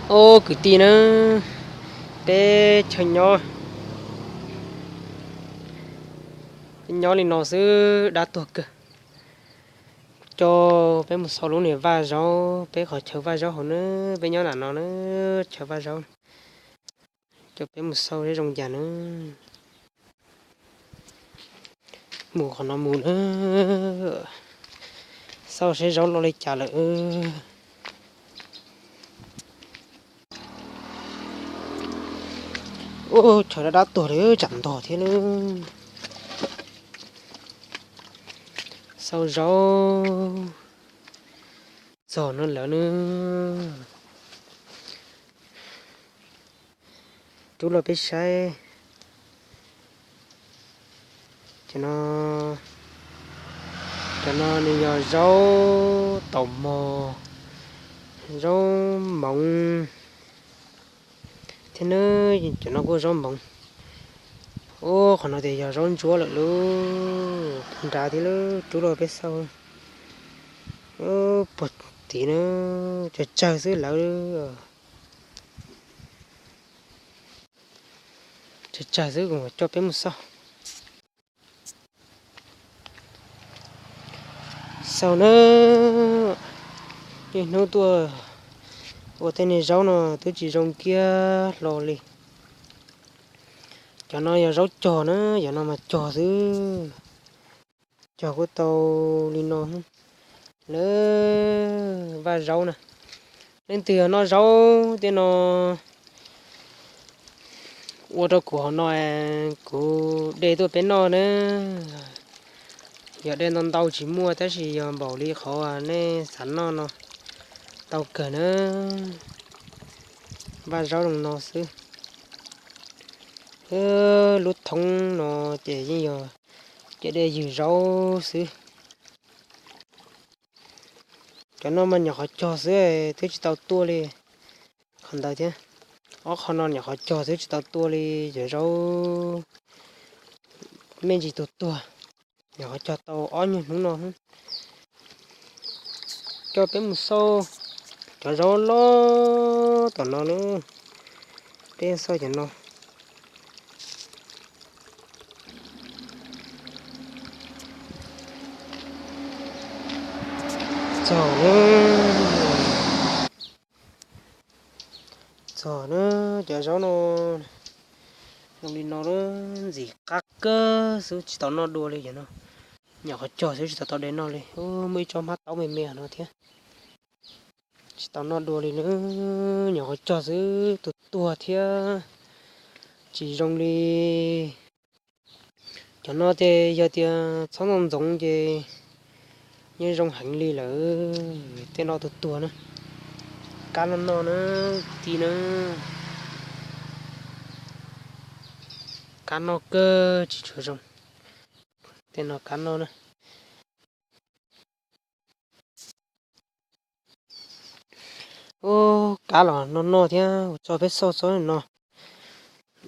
Ob kwv tij na, peb chaw nyob, peb nyob li no xwb dab tuag kawg. Coj peb mus xauj lub niag vaj zaub, peb qhov chaw vaj zaub hauv na, peb nyob nram no na, chaw vaj zaub. Coj peb mus xauj seb zoo cas na. Mus qhov no mus na, xauj seb zaub loj li cas lawm. Ub, chaw dab dab tuag li tsam ntog thiab na. Xauj zaub txog no lawm na. Rub los peb saib. Cov no, cov no nws yog zaub taum mog, zaub moov thiab na. Cov no kuj zaub moov. Ub, qhov no tias yog zaub ntsuab lawm lauj, nrad thiab lauj, rub los peb xauj. Puag tid na, tsawg tsawg xwb lawm. Tsawg tsawg xwb, kuv coj peb mus xauj. Xauj na, niaj hnub tuaj ua tej niag zaub no twb tsis zoo kiag hlo li. Cov no yog zaub cog na, cov no mas cog xwb. Cog kuj tau li no. Lawv vaj zaub na, leej twg yog noj zaub tej no ua rau kuv hauv no, kuv de tuaj peb noj na. Yog de ntau ntau tsis muaj, tab sis yog npaum li qhov nej xav noj no tau kawg na. Vaj zaub zoo no xwb. Lub thoob no ces yeej yog ces de ywg zaub xwb. Cov no mas nyuam qhuav cog xwb, twb tsis tau tuaj li. Qhov ntawd thiab, ob qho no nyuam qhuav cog xwb tsis tau tuaj li, cov zaub me ntsis tuag tuag, nyuam qhuav cog tau ob nyuag hnub no. Coj peb mus xauj cov zaub loj tom no na, peb xauj cov no. Txog na, txog na, cov zaub no zoo li no, ntxim qab kawg xwb, tsis tau noj dua li cov no. Nyuam qhuav cog xwb tsis tau tau de noj li. Muaj ib tsob hmab taub me me no thiab. Tsis tau noj dua li na, nyuam qhuav cog xwb tuag tuag thiab, tsis zoo li. Cov no ces yog tias txhob ntxoov ntxoov ces yeej zoo heev li lawm. Tej no tuag tuag na, kab noj noj na, kwv tij na, kab noj kawg tsis tshua zoo. Tej no kab noj na. Ub, kab los noj noj thiab, ua tso peb xauj tsob no.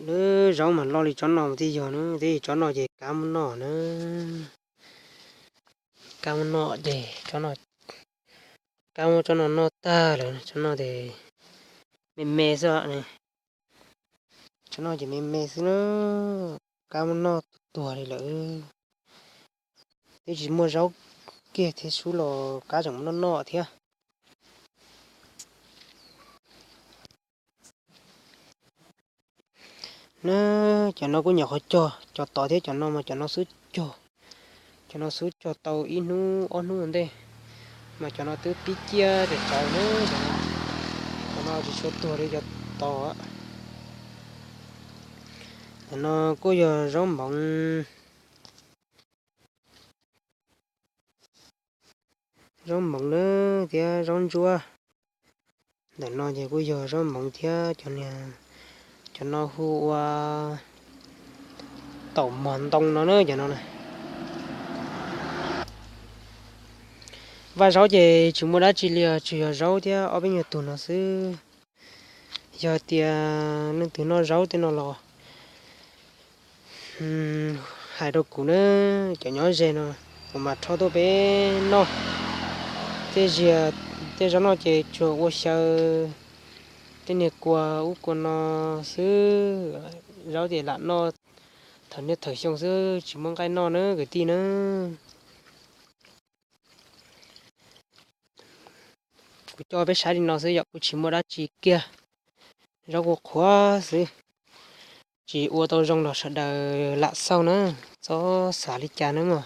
Lub zaub mas loj li tsob no mas thiaj yog na, twb yog tsob no ces kab muab noj na. Kab muab noj ces, kab muab tsob no noj tag lawm, tsob no ces me me xwb. Tsob no ces me me xwb na, kab muab noj tuag tuag li lawm. Twb tsis muaj zaub kiag thiab sub los kab tseem muab noj noj thiab. Na, cov no kuj nyuam qhuav cog, cov tod thiab cov no mas cov no xub cog. Cov no xub cog tau ib hnub ob hnub ua ntej, mas cov no twb pib ciaj tsaus tsaus na. Cov no tsis tshua tuag li cov tod. Cov no kuj yog zaub moov, zaub moov na, thiab zaub ntsuab. Ntawm no ces kuj yog zaub moov thiab cov niag, cov no hu ua taum mog ntoo no na, cov no na. Vaj zaub ces tsis muaj dab tsi li os, tsuas yog zaub thiab ob peb nyuag tug no xwb. Yog tias leej twg noj zaub tej no los hais rau kuv na, cov nyob ze no kuv mam rho tuaj peb noj. Tej zaub, tej zaub no ces tsuas ua xyaw tej niag kua ub kua no xwb, zaub ces lam noj thaum niaj thaum xyoo xwb tsis muaj nqaij noj na kwv tij na. Kuv coj peb saib li no xwb yom, kuv tsis muaj dab tsi kiag, zaub kuj qhuav xwb, tsis ua tau zoo los sawv daws lam xauj na, txhob xav li cas na mog.